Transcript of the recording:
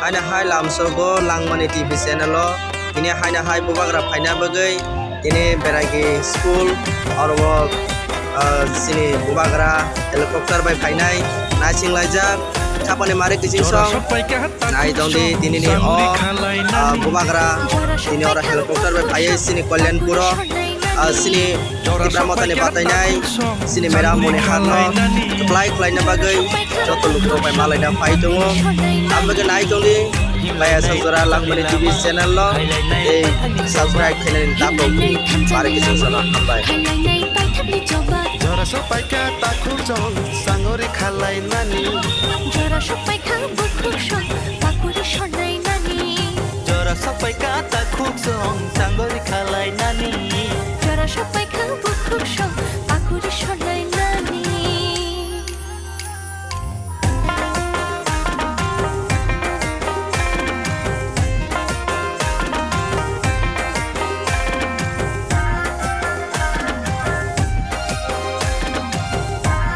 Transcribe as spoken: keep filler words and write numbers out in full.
Haino hai lamsogo Langmani T V channel o tini haino hai bubagra phaina bagwi tini Beragi school oro o, ah, chini bubagra helicopter bai phainai naising laijak. Chapani mari kiching song nai tongdi tinini o, ah, bubagra tini oro helicopter bai phaiwi chini Kalyanpur o, ah, chini Tipra Mothani batainai chini Meram Moni Khan no apply khlaina bagwi joto lukurok bai malaina phai tongo. Ang bagwi nai tongdi Maya Sangjora Langmani T V channel no tei subscribe khainani dakhok. Mari kiching song hambai. Jora sopaikha takhuk song sangori khalai nani. Jora sopaikha bukhuk song pakuri sonai nani. Jora sopaikha takhuk song sangori khalai nani. Jora sopaikha bukhuk song